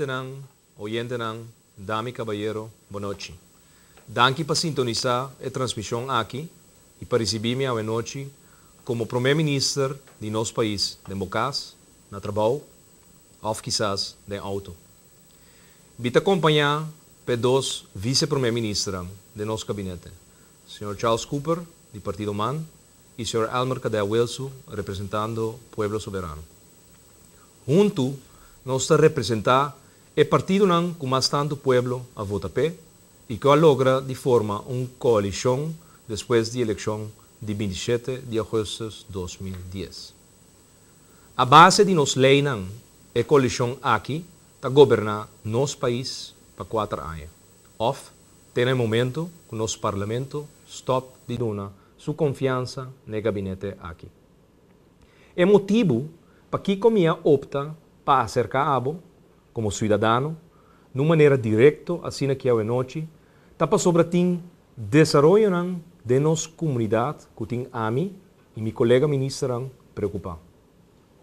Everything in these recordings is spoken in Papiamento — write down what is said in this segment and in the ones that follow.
Nan, oyentenan, dama i kabayero, bonochi. Danki pa sintonisá e transmishon aki i pa risibí mi awe nochi komo Promé Minister di nos pais den bo kas, na trabou òf kisas den outo. Mi ta kompañá pa e dos Vise Promé Ministernan den nos kabinete, señor Charles Cooper di Partido man i señor Elmer Cadé Wilsoe representando Pueblo Soberano. Huntu nos ta representá e partidonan ku mas tantu pueblo a vota p'e i ku a logra di forma un koalishon despues di elekshon di 27 di ougùstùs 2010. A base di nos leinan e koalishon aki ta goberná nos pais pa kuater aña òf te na e momentu ku nos parlamento stòp di duna su konfiansa na e gabinete aki. E motibu pakiko mi a opta pa aserká abo komo siudadano na un manera direkto asina ki awe nochi ta pasobra tin desaroyonan den nos komunidat ku tin ami i mi kolega ministernan preokupá.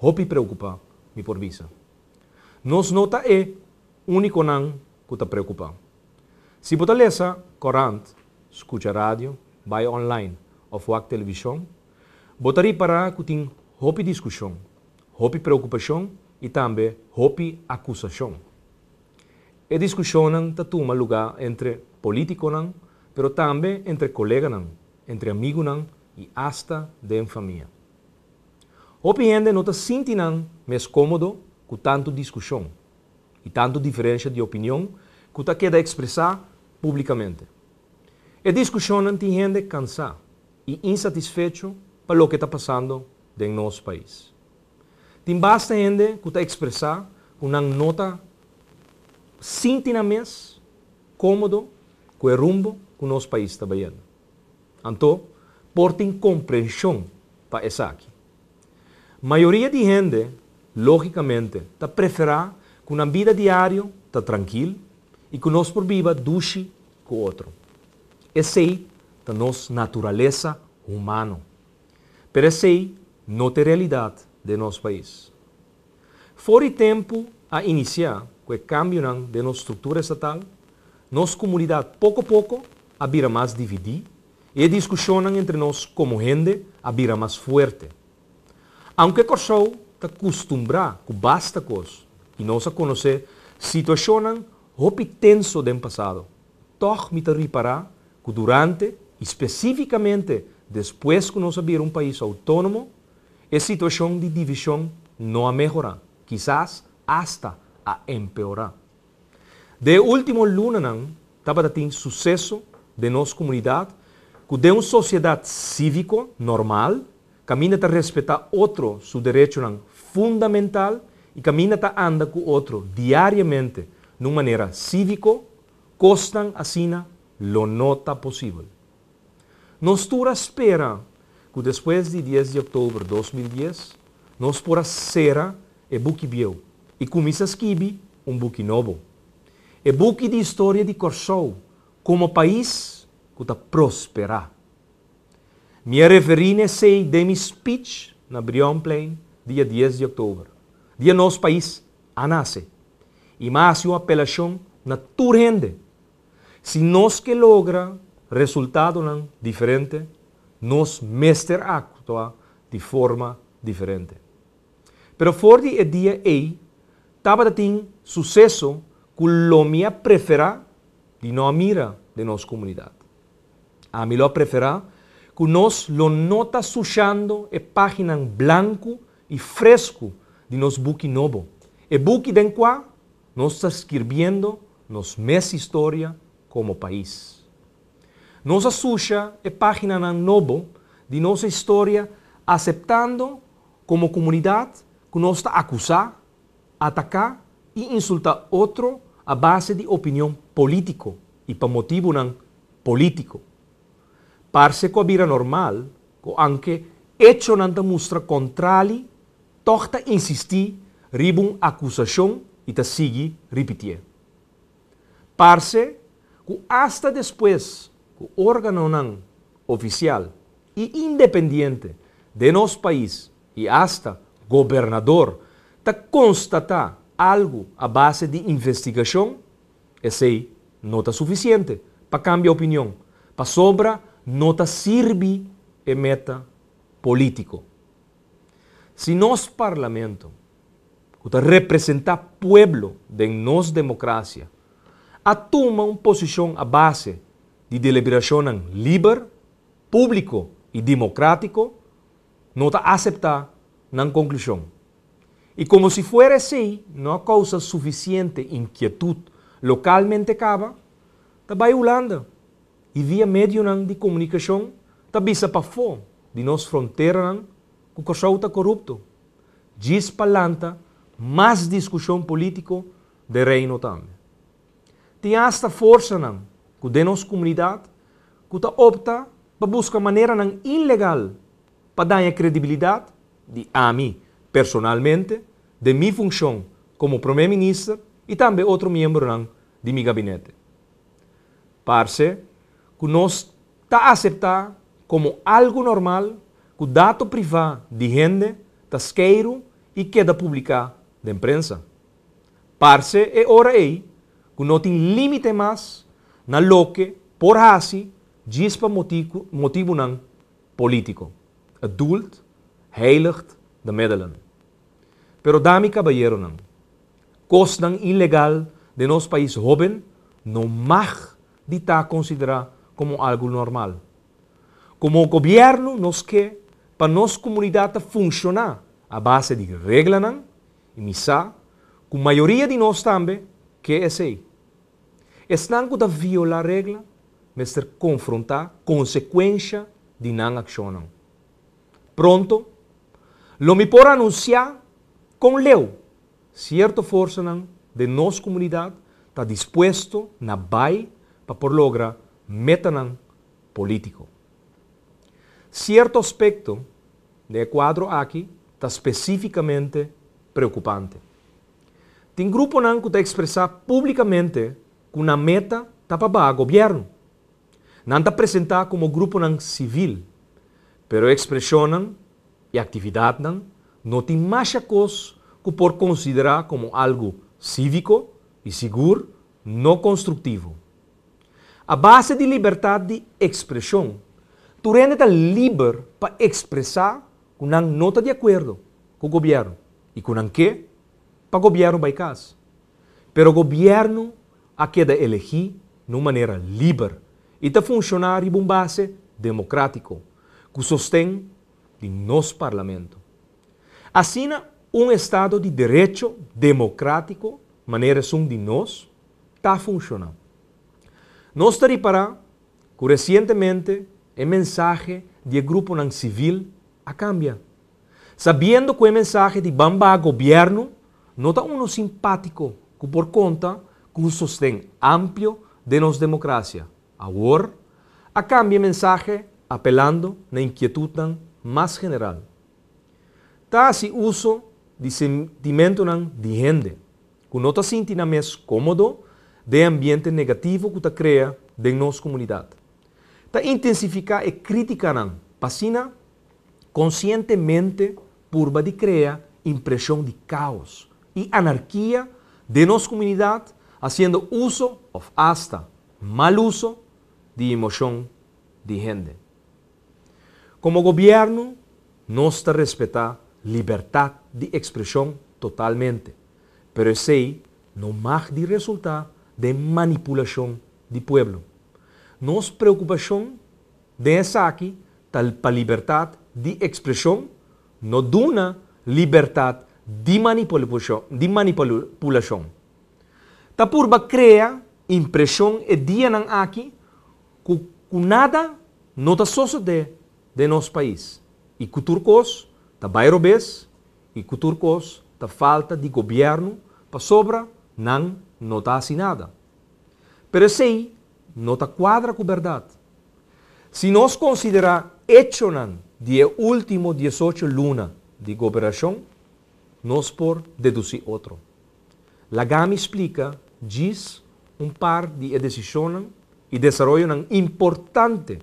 Hopi preokupá, mi por bisa. Nos no ta e únikonan ku ta preokupá. Si bo ta lesa korant, skucha radio, bai online òf wak televishon, bo ta ripará ku tin hopi diskushon, hopi preokupashon i tambe hopi akusashon. E diskushonnan ta tuma lugá entre polítikonan, pero tambe entre koleganan, entre amigunan i asta den famia. Hopi hende no ta sinti nan mes kómodo ku tantu diskushon i tantu diferensha di opinion ku ta keda ekspresá públikamente. E diskushonnan tin hende kansá i insatisfecho pa loke ta pasando den nos pais. Tin basta hende ku ta ekspresá ku nan no ta sinti nan mes kómodo ku e rumbo ku nos pais ta bayendo. Anto, por tin komprenshon pa esaki. Mayoria di hende, lógikamente, ta preferá ku nan bida diario ta trankil i ku nos por biba dushi ku otro. Esei ta nos naturalesa humano. Pero esei no ta e realidat den nos pais. For di tempu a inisiá ku e kambionan den nos struktura estatal, nos komunidat poko poko a bira mas dividí i e diskushonnan entre nos komo hende a bira mas fuerte. Aunke Kòrsou ta kustumbrá ku basta kos i nos a konosé situashonnan hopi tenso den pasado, tòg mi ta ripará ku durante i spesífikamente despues ku nos a bira un pais outónomo, e situashon di divishon no a mehorá, kisas asta a empeorá. Den e último lunanan tabata tin suseso den nos komunidat ku den un sosiedat síviko normal, kaminda ta respetá otro su derechonan fundamental i kaminda ta anda ku otro diariamente na un manera síviko, kosnan asina lo no ta posibel. Nos tur a spera ku despues di dies di òktober 2010 nos por a sera e buki bieu i kuminsá skibi un buki nobo. E buki di historia di Kòrsou komo pais ku ta prosperá. Mi a referí na esei den mi speech na Brionplein dia dies di òktober, dia nos pais a nase, i mi a hasi un apelashon na tur hende. Si nos ke logra resultadonan diferente, nos mester aktua di forma diferente. Pero for di e dia ei tabata tin suseso ku lo mi a preferá di no a mira den nos komunidat. Ami lo a preferá ku nos lo no ta sushando e páginanan blanku i fresku di nos buki nobo, e buki den kua nos ta skirbiendo nos mes historia komo pais. Nos a susha e páginanan nobo di nos historia aseptando komo komunidat ku nos ta akusá, ataká i insultá otro a base di opinion polítiko i pa motibunan polítiko. Parse ku a bira normal ku anke echonan ta mustra kontrali, tòg ta insistí riba un akusashon i ta sigui ripitié. Parse ku asta despues ku órganonan ofisial i independiente den nos pais i asta gobernador ta konstatá algu a base di investigashon, esei no ta sufisiente pa kambia opinion, pasobra no ta sirbi e meta polítiko. Si nos Parlamento, ku ta representá pueblo den nos demokrasia, a tuma un posishon a base di deliberashonnan liber, públiko i demokrátiko, no ta aseptá nan konklushon. I komo si fuera esei no a kousa sufisiente inkietut lokalmente kaba, ta bai Hulanda i via medionan di komunikashon ta bisa pafó di nos fronteranan ku Kòrsou ta korupto, djis pa lanta mas diskushon polítiko den Reino tambe. Tin asta forsanan ku den nos komunidat ku ta opta pa buska maneranan ilegal pa daña kredibilidat di ami personalmente den mi funshon komo Promé Minister i tambe otro miembronan di mi gabinete. Parse ku nos ta aseptá komo algu normal ku dato privá di hende ta skeiru i keda publiká den prensa. Parse e ora ei ku no tin límite mas na loke por hasi djis pa motibunan polítiko. Het doel heiligt de middelen. Pero dama i kabayeronan, kosnan ilegal den nos pais hóben no mag di ta konsiderá komo algu normal. Komo gobièrnu nos ke pa nos komunidat ta funshoná a base di reglanan i mi sa ku mayoria di nos tambe ke esei. Esnan ku ta violá regla mester konfrontá konsekuensha di nan akshonnan. Pronto lo mi por anunsiá kon leu sierto forsanan den nos komunidat ta dispuesto na bai pa por logra metanan polítiko. Sierto aspekto den e kuadro aki ta spesífikamente preokupante. Tin gruponan ku ta ekspresá públikamente ku nan meta ta pa baha gobièrnu. Nan ta presentá komo gruponan sivil, pero e ekspreshonnan i aktividatnan no tin masha kos ku por konsiderá komo algu síviko i sigur no konstruktivo. A base di libertat di ekspreshon, tur hende ta liber pa ekspresá ku nan no ta di akuerdo ku gobièrnu i ku nan ke pa gobièrnu bai kas. Pero gobièrnu a keda elegí na un manera liber i ta funshoná riba un base demokrátiko, ku sosten di nos Parlamento. Asina un estado di derecho demokrátiko manera esun di nos ta funshoná. Nos ta ripará ku resientemente e mensahe di e gruponan sivil a kambia. Sabiendo ku e mensahe di ban baha gobièrnu no ta unu simpátiko ku por konta ku un sosten amplio den nos demokrasia, awor a kambia e mensahe apelando na inkietutnan mas general. Ta hasi uso di sentimentunan di hende ku no ta sinti nan mes kómodo den e ambiente negativo ku ta krea den nos komunidat. Ta intensifiká e krítikanan pa asina konsientemente purba di krea impreshon di kaos i anarkia den nos komunidat hasiendo uso òf asta mal uso di emoshon di hende. Komo gobièrnu nos ta respetá libertat di ekspreshon totalmente, pero esei no mag di resultá den manipulashon di pueblo. Nos preokupashon den esaki ta pa libertat di ekspreshon no duna libertat di manipulashon. Ta purba krea impreshon e dianan aki ku ku nada no ta sosodé den nos pais i ku tur kos ta bai robes i ku tur kos ta falta di gobièrnu pasobra nan no ta hasi nada. Pero esei no ta kuadra ku bèrdat. Si nos konsiderá echonan di e último 18 luna di gobernashon, nos por dedusí otro. Laga mi splika djis un par di e desishonnan i desaroyonan importante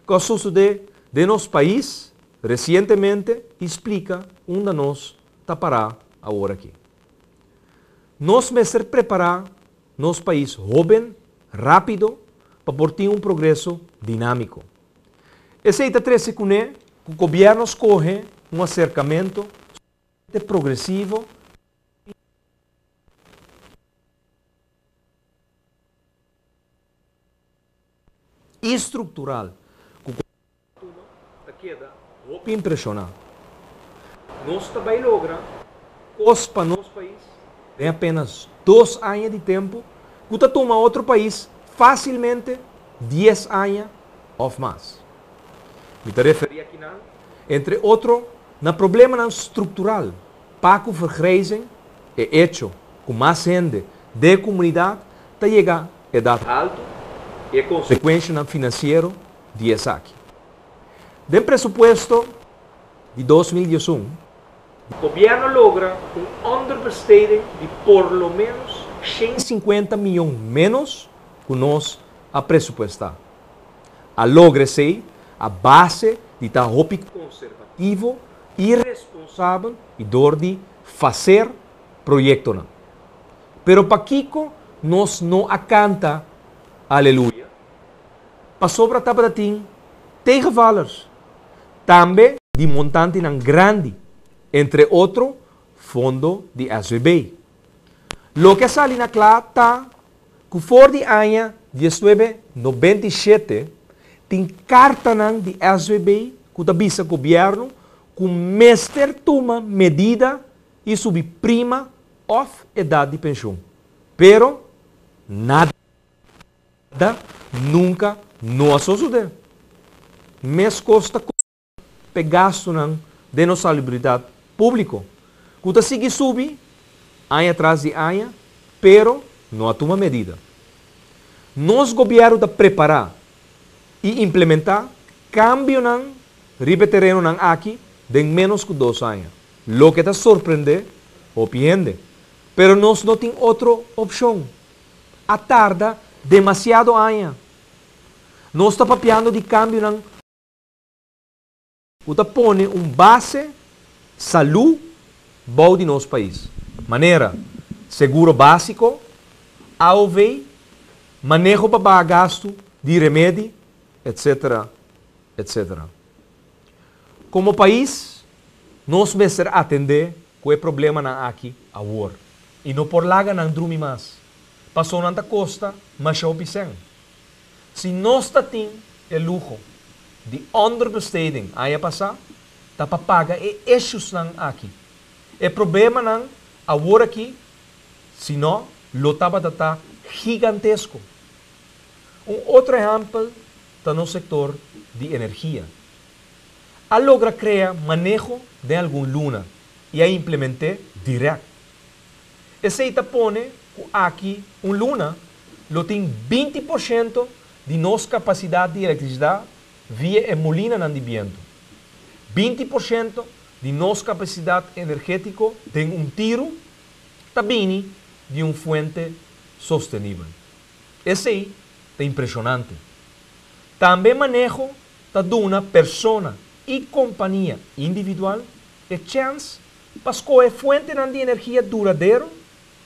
ku a sosodé den nos pais resientemente i splika unda nos ta pará aworakí. Nos mester prepará nos pais hóben, rápido, pa por tin un progreso dinámiko. Esei ta trese kuné ku gobièrnu skohe un aserkamentu progresivo i struktural ku gobièrnu ta keda hopi impreshoná. Nos ta bai logra kos pa nos pais den apenas 2 aña di tempu ku ta tuma otro pais fásilmente 10 aña òf mas. Mi ta referí akinan, entre otro, na problemanan struktural, pa ku vergrijzing, e echo ku mas hende den e komunidat ta yega edat haltu i e konsekuenshanan finansiero di esaki. Den presupuesto di 2011, gobièrnu a logra un onderbesteding di por lo ménos 150 mion ménos ku nos a presupuestá. A logra esei a base di ta hopi konservativo i responsabel i dor di faser proyektonan. Pero pakiko nos no a kanta aleluya? Pasobra tabatin tegenvallers, tambe di montantenan grandi, entre otro fondo di SVB. Loke a sali na kla ta ku for di aña 1997 tin kartanan di SVB ku ta bisa gobièrnu ku mester tuma medida i subi prima òf edat di penshun. Pero nada nunka no a sosodé. Meskos ta pa e gastunan den nos salubridat públiko, ku ta sigui subi aña tras di aña, pero no a tuma medida. Nos gobièrnu ta prepará i implementá kambionan riba e terenonan aki den ménos ku 2 aña, loke ta sorprendé hopi hende. Pero nos no tin otro opshon. A tarda demasiado aña. Nos ta papiando di kambionan ku ta pone un base salú bou di nos pais. Manera seguro básiko, AOV, maneho pa baha gastu di remedi, etc. Etc. Komo pais, nos mester atendé ku e problemanan aki awor i no por laga nan drumi mas, pasobra nan ta kosta masha hopi sèn. Si nos ta tin e luho di onderbesteding aña pasá, ta pa paga e issuesnan aki. E problemanan awor aki, si no, lo tabata ta gigantesko. Un otro ehèmpel ta nos sektor di energia. A logra krea maneho den algun luna i a implement'é dirèkt. Esei ta pone ku aki un luna lo tin 20% di nos kapasidat di elektrisidat via e molinanan di bientu. 20% di nos kapasidat energétiko den un tiru ta bini di un fuente sostenibel. Esei ta impreshonante. Tambe maneho ta duna persona i kompania individual e chèns pa skohe fuentenan di energia duradero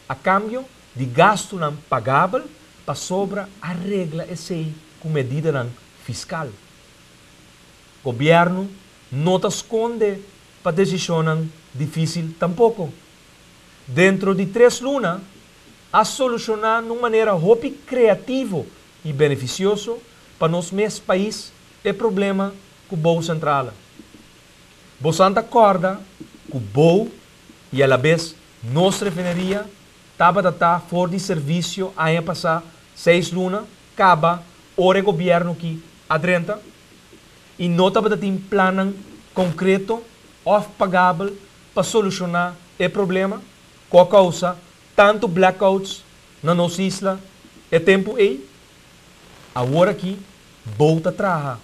a kambio di gastunan pagabel pasobra a regla esei ku medidanan fiskal. Gobièrnu no ta skonde pa desishonnan difísil tampoko. Dentro di 3 luna a solushoná na un manera hopi kreativo i benefisioso pa nos mes pais e problema ku bou sentrale. Boso ta kòrda ku bou i a la bes nos refineria tabata ta for di servisio aña pasá 6 luna kaba ora e gobièrnu aki a drenta i no tabatin plannan konkreto òf pagabel pa solushoná e problema ku a kousa tantu blackouts na nos isla e tempu ei. Awor aki bou ta traha.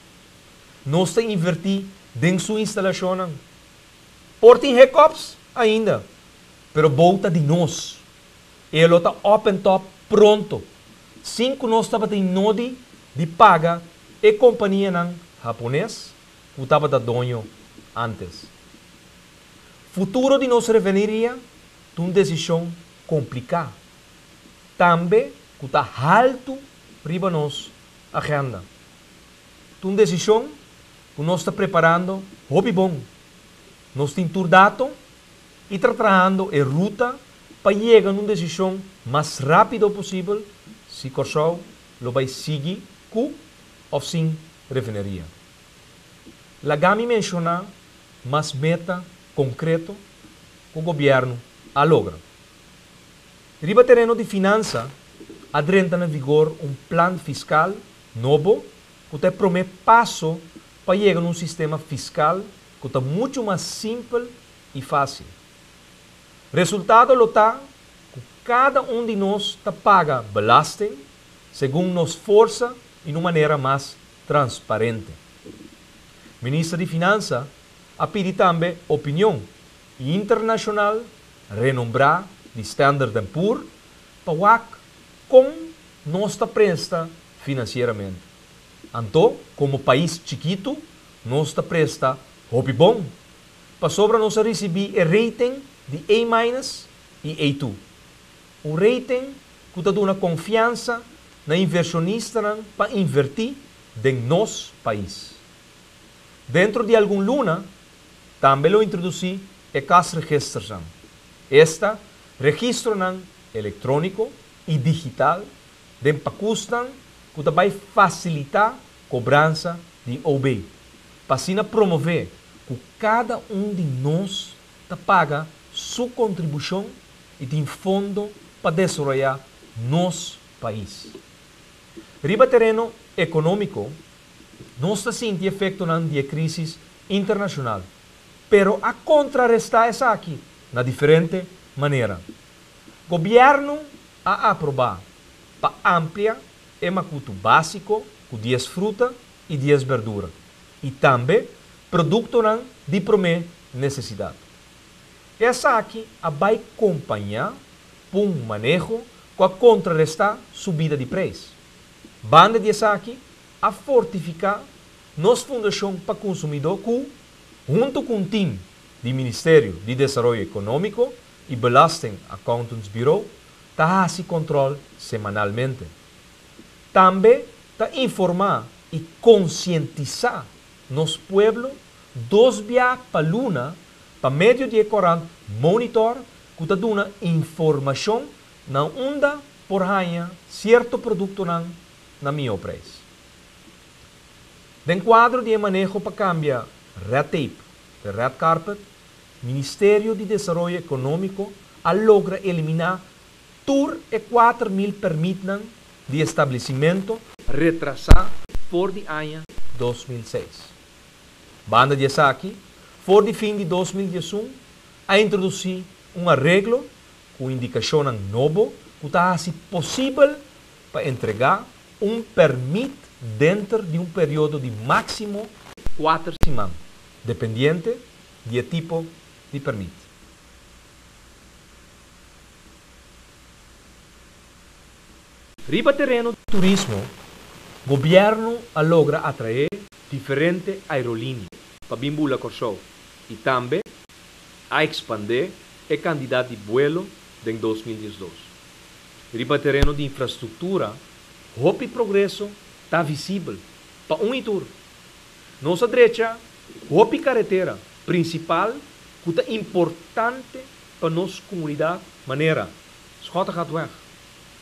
Nos ta invertí den su instalashonnan. Por tin hiccups ainda, pero bou ta di nos. E lo ta up and top pronto. Sin ku nos tabatin nodi di paga e kompanianan hapones ku tabata doño antes. Futuro di nos refineria ta un desishon kompliká, tambe ku ta haltu riba nos agenda. Ta un desishon ku nos ta preparando hopi bon. Nos tin tur dato i ta trahando e ruta pa yega na un desishon mas rápido posibel si Kòrsou lo bai sigui ku òf sin refineria. Laga mi menshoná mas meta konkreto ku gobièrnu a logra. Riba tereno di finansa a drenta na vigor un plan fiskal nobo ku ta e promé paso pa yega na un sistema fiskal ku ta muchu mas simpel i fásil. Resultado lo ta ku kada un di nos ta paga belasting segun nos forsa i na un manera mas transparente. Minister di Finansa a pidi tambe opinion internashonal renombrá di Standard and Poor pa wak kon nos ta presta finansieramente. Anto, komo pais chikitu, nos ta presta hopi bon, pasobra nos a risibí e rating di A minus i A2. Un rating ku ta duna konfiansa na invershonistanan pa invertí den nos pais. Dentro di algun luna tambe lo introdusí e kasregisternan, esta registronan elektróniko i digital den pakusnan ku ta bai fasilitá kobransa di OB, pa asina promové ku kada un di nos ta paga su kontribushon i tin fondo pa desaroyá nos pais. Riba tereno ekonómiko nos ta sinti efektonan di e krísis internashonal, pero a kontrarestá esaki na diferente manera. Gobièrnu a aprobá pa amplia e makutu básiko ku 10 fruta i 10 bèrdura i tambe produktonan di promé nesesidat. Esaki a bai kompañá pa un maneho ku a kontrarestá subida di preis. Banda di esaki a fortifiká nos Fundashon pa Konsumidó ku, huntu ku un tim di Ministerio di Desaroyo Ekonómiko i Belasting Accountantsbureau, ta hasi kòntròl semanalmente. Tambe ta informá i konsientisá nos pueblo dos bia pa luna pa medio di e korant Monitor ku ta duna informashon na unda por haña sierto produktonan na mihó preis. Den kuadro di e maneho pa kambia red tape te red carpet, Ministerio di Desaroyo Ekonómiko a logra eliminá tur e 4000 pèrmitnan di establesimentu retrasá for di aña 2006. Banda di esaki, for di fin di 2011 a introdusí un areglo ku indikashonnan nobo ku ta hasi posibel pa entregá un pèrmit denter di un periodo di máksimo 4 siman, dependiente di e tipo di pèrmit. Riba tereno di turismo, gobièrnu a logra atraé diferente aerolínea pa bin bula Kòrsou i tambe a ekspandé e kandidat di buelo den 2012. Riba tereno di infrastruktura, hopi progreso ta visibel pa un i tur. Nos a drecha hopi karetera prinsipal ku ta importante pa nos komunidat manera Schottegatweg,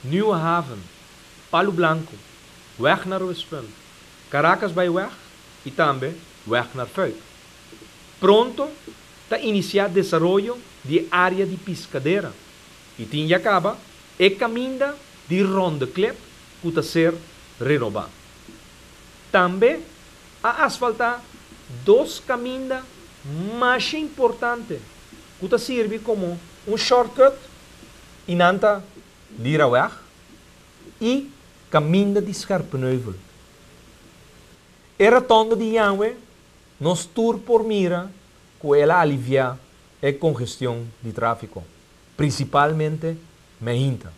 Nieuwe Haven, Palu Blanku, Weg naar Rustpunt, Caracasbaaiweg i tambe Weg naar Fuik. Pronto ta inisiá desaroyo di e área di Piscadera i tin ya kaba e kaminda di Ronde Klip ku ta ser renobá. Tambe a asfaltá dos kaminda masha importante ku ta sirbi komo un shortcut i nan ta Liraweg i kaminda di Scherpenheuvel. E rotonde di Janwe nos tur por mira ku el a aliviá e kongestion di tráfiko, prinsipalmente meinta.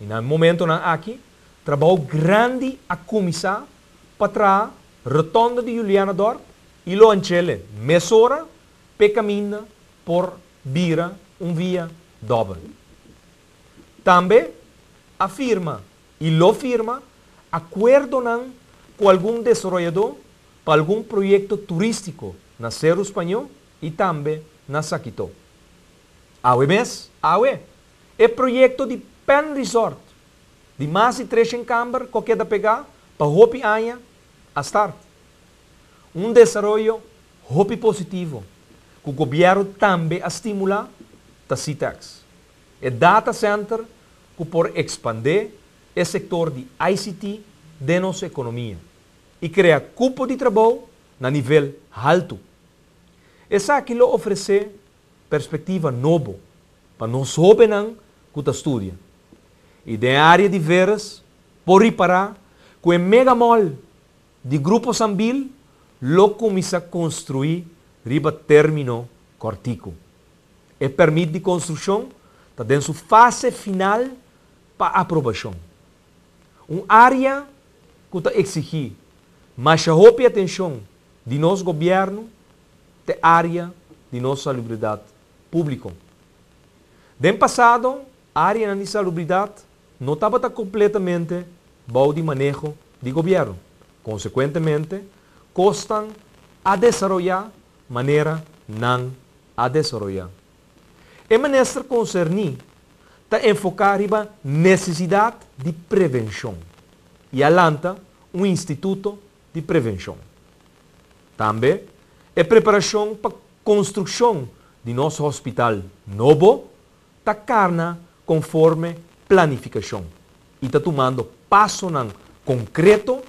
I na e momentonan aki trabou grandi a kuminsá pa traha rotonde di Julianadorp i lo anch'ele mesora p'e kaminda por bira un via dòbel. Tambe a firma i lo firma akuerdonan ku algun desaroyadó pa algun proyekto turístiko na Seru Spañó i tambe na Sakito. Awe mes, awe, e proyekto di Pen Resort di mas di 300 kamber ku a keda pegá pa hopi aña a start. Un desaroyo hopi positivo ku gobièrnu tambe a stimulá ta Citex, e data center ku por ekspandé e sektor di ICT den nos ekonomia i krea kupo di trabou na nivel haltu. Esaki lo ofresé perspektiva nobo pa nos hóbennan ku ta studia. I den área di Veeris por ripará ku e mega mall di Grupo Sambil lo kuminsá konstruí riba término kòrtiku. E pèrmit di konstrukshon ta den su fase final pa aprobashon. Un área ku ta eksigí masha hopi atenshon di nos gobièrnu ta e área di nos salubridat públiko. Den pasado áreanan di salubridat no tabata kompletamente bou di maneho di gobièrnu. Konsekuentemente kosnan a desaroyá manera nan a desaroyá. E minister konserní ta enfoká riba nesesidat di prevenshon i a lanta un instituto di prevenshon. Tambe e preparashon pa konstrukshon di nos hospital nobo ta kana konforme planifikashon i ta tumando pasonan konkreto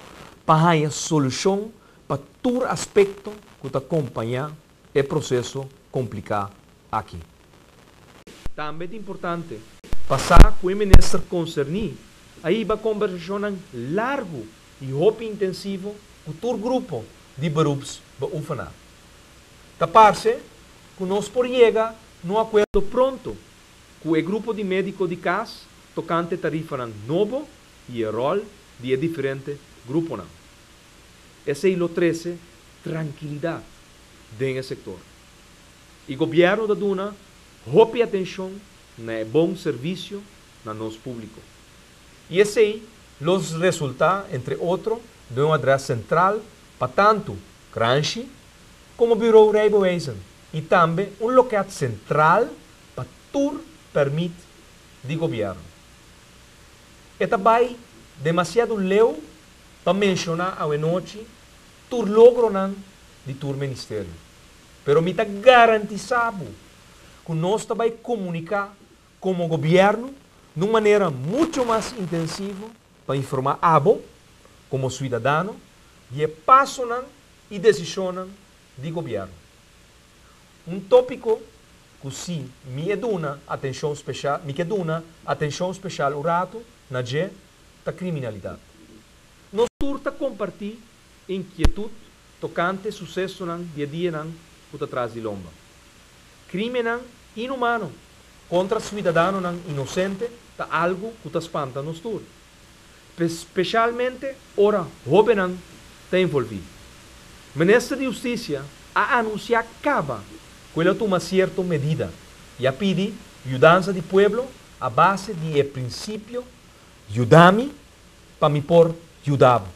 pa haña solushon pa tur aspekto ku ta kompañá e proseso kompliká aki. Tambe ta importante pa sa ku e minister konserní a hiba kombersashonnan largu i hopi intensivo ku tur grupo di beroepsbeoefenaar. Ta parse ku nos por yega na un akuerdo pronto ku e grupo di médiko di kas tokante tarifanan nobo i e ròl di e diferente gruponan. Esei lo trese trankilidat den e sektor. I gobièrnu ta duna hopi atenshon na e bon servisio na nos públiko. I esei lo resultá, entre otro, den un adrès sentral pa tantu Kranshi komo Bureau Rijbewijzen i tambe un lokèt sentral pa tur pèrmit di gobièrnu. E ta bai demasiado leu pa menshoná awenochi tur logronan di tur ministerio, pero mi ta garantisá bo ku nos ta bai komuniká komo gobièrnu na un manera mucho mas intensivo pa informá abo komo suidadano di e pasonan i desishonnan di gobièrnu. Un tópiko ku si mi e duna atenshon speshal mi ke duna atenshon speshal un ratu na dje ta kriminalidat. Nos tur ta kompartí inkietut tokante susesonan di e dianan ku ta tras di lomba. Krímennan inhumano kontra suidadanonan inosente ta algu ku ta spanta nos tur, speshalmente ora hóbennan ta envolví. Minister di Hustisia a anunsiá kaba ku el a tuma sierto medida i a pidi yudansa di pueblo a base di e prinsipio yuda mi pa mi por yuda bo.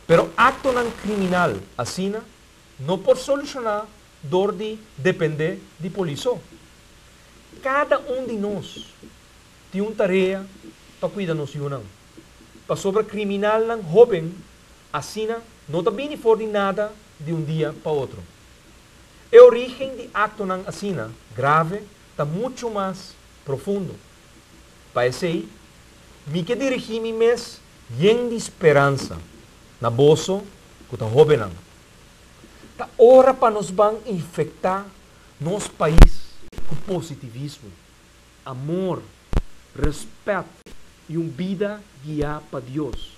Pero aktonan kriminal asina no por solushoná dor di dependé di polis so. Kada un di nos tin un tarea pa kuida nos yunan, pasobra kriminalnan hóben asina no ta bini for di nada di un dia pa otro. E orígen di aktonan asina grave ta muchu mas profundo. Pa esei, mi ke dirigí mi mes yen di speransa na boso ku ta hóbennan. Ta ora pa nos ban infektá nos pais ku positivismo, amor, rèspèt i un bida guiá pa Dios.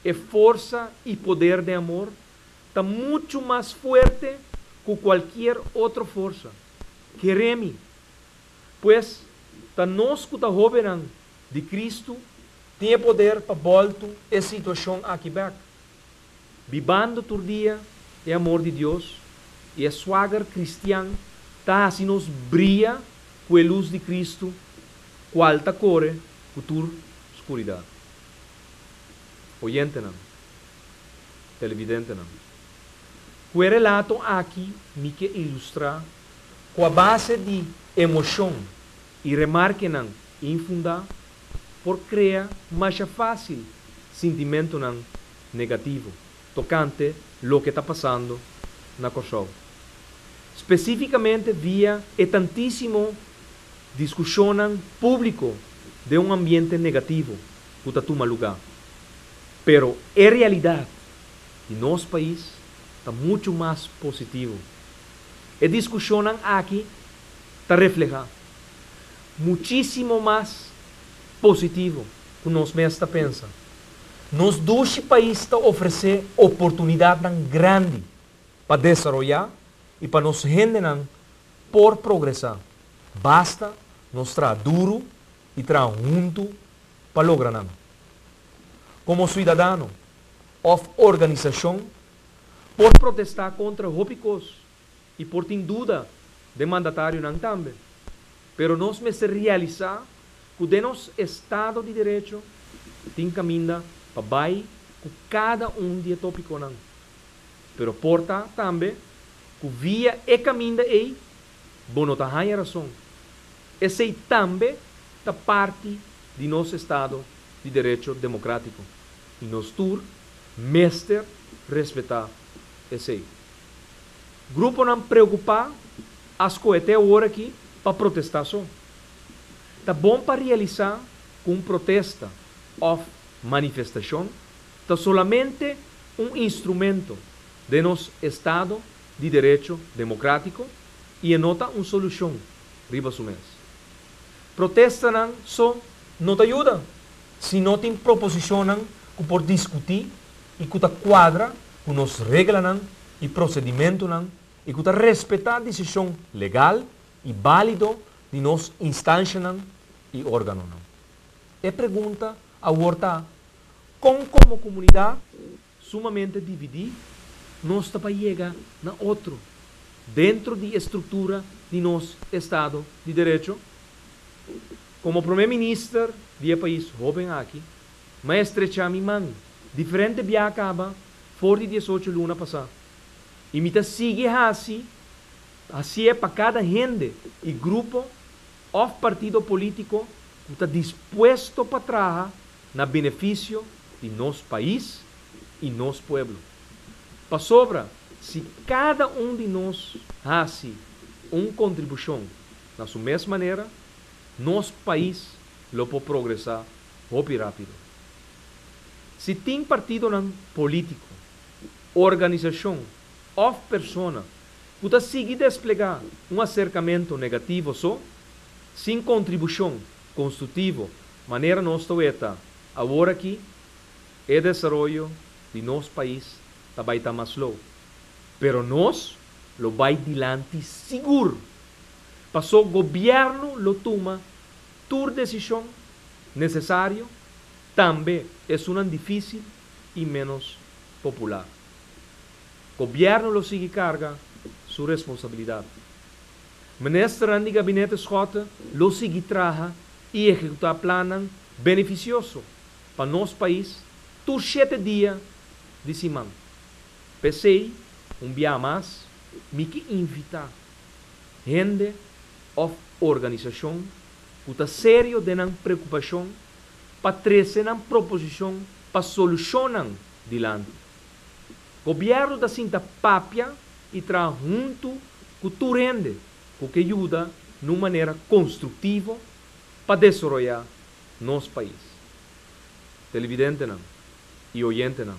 E forsa i poder den amor ta muchu mas fuerte ku kualkier otro forsa. Kere mi! Pues, ta nos ku ta hóbennan di Kristu tin e poder pa bòltu e situashon aki bèk. Bibando tur dia e amor di Dios i e swager kristian ta hasi nos bria ku e lus di Kristu. Kual ta kore ku tur skuridat. Oyentenan, televidentenan, ku e relato aki mi ke ilustrá ku a base di emoshon i remarkenan infundá por krea masha fásil sintimentunan negativo tokante loke ta pasando na Kòrsou. Spesífikamente via e tantísimo diskushonnan públiko den un ambiente negativo ku ta tuma lugá. Pero e realidat di nos pais ta muchu mas positivo. E diskushonnan aki ta reflehá muchísimo mas positivo ku nos mes ta pensa. Nos dushi pais ta ofresé oportunidatnan grandi pa desaroyá i pa nos hendenan por progresá. Basta nos traha duru i traha huntu pa logra nan. Komo suidadano òf organisashon por protestá kontra hopi kos i por tin duda den mandatarionan tambe. Pero nos mester realisá ku den nos estado di derecho tin kaminda pa bai ku kada un di e tópikonan. Pero por ta tambe ku via e kaminda ei bo no ta haña rason. Esei tambe ta parti di nos estado di derecho demokrátiko i nos tur mester respetá esei. Gruponan preokupá a skohe te awor aki pa protestá so. Ta bon pa realisá ku un protesta òf manifestashon ta solamente un instrumento den nos estado di derecho demokrátiko i e no ta un solushon riba su mes. Protestanan so no ta yuda si no tin proposishonnan ku por diskutí i ku ta kuadra ku nos reglanan i prosedimentunan i ku ta respetá desishon legal i bálido di nos instanshanan i órganonan. E pregunta awor ta, kon komo komunidat sumamente dividí nos ta bai yega na otro dentro di e struktura di nos estado di derecho? Komo Promé Minister di e pais hóben aki, m'a estrechá mi man diferente bia kaba for di 18 luna pasá i mi ta sigui hasi hasié pa kada hende i grupo òf partido polítiko ku ta dispuesto pa traha na benefisio di nos pais i nos pueblo. Pasobra si kada un di nos hasi un kontribushon na su mes manera, nos pais lo por progresá hopi rápido. Si tin partidonan polítiko, organisashon òf persona ku ta sigui desplegá un aserkamentu negativo so, sin kontribushon konstruktivo manera nos ta weta awor aki, e desaroyo di nos pais ta bai ta mas slow. Pero nos lo bai dilanti sigur. Pasó gobièrnu lo tuma tur desishon nesesario, tambe esunnan difísil i ménos popular. Gobièrnu lo sigui karga su responsabilidat. Ministernan di Gabinete Schotte lo sigui traha i ehekutá plannan benefisioso pa nos pais tur shete dia di siman. P'esei, un bia mas, mi ke invitá hende òf organisashon ku ta serio den nan preokupashon pa trese nan proposishon pa solushonnan dilanti. Gobièrnu ta sinta papia i traha huntu ku tur hende ku ke yuda na un manera konstruktivo pa desaroyá nos pais. Televidentenan i oyentenan,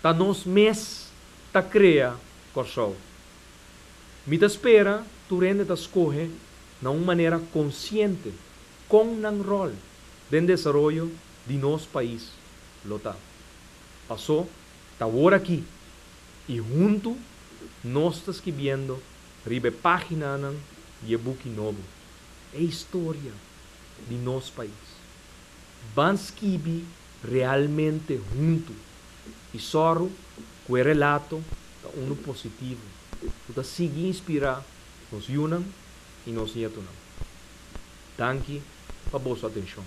ta nos mes ta krea Kòrsou. Mi ta spera tur hende ta skohe na un manera konsiente kon nan ròl den desaroyo di nos pais lo ta. Pasó ta awor aki i huntu nos ta skibiendo riba e páginanan di e buki nobo, e historia di nos pais. Ban skibi realmente huntu i sòru ku e relato ta unu positivo ku ta sigui inspirá nos yunan i nos nietunan. Danki. pa boso atenshon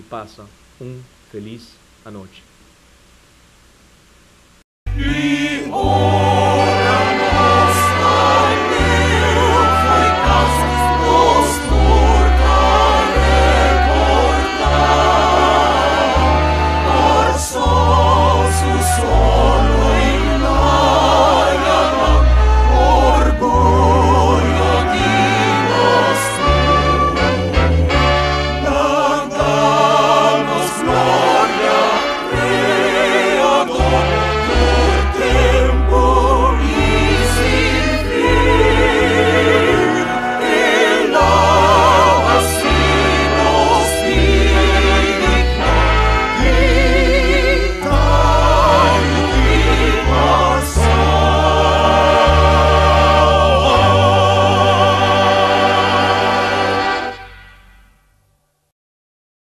i pasa un felis anochi.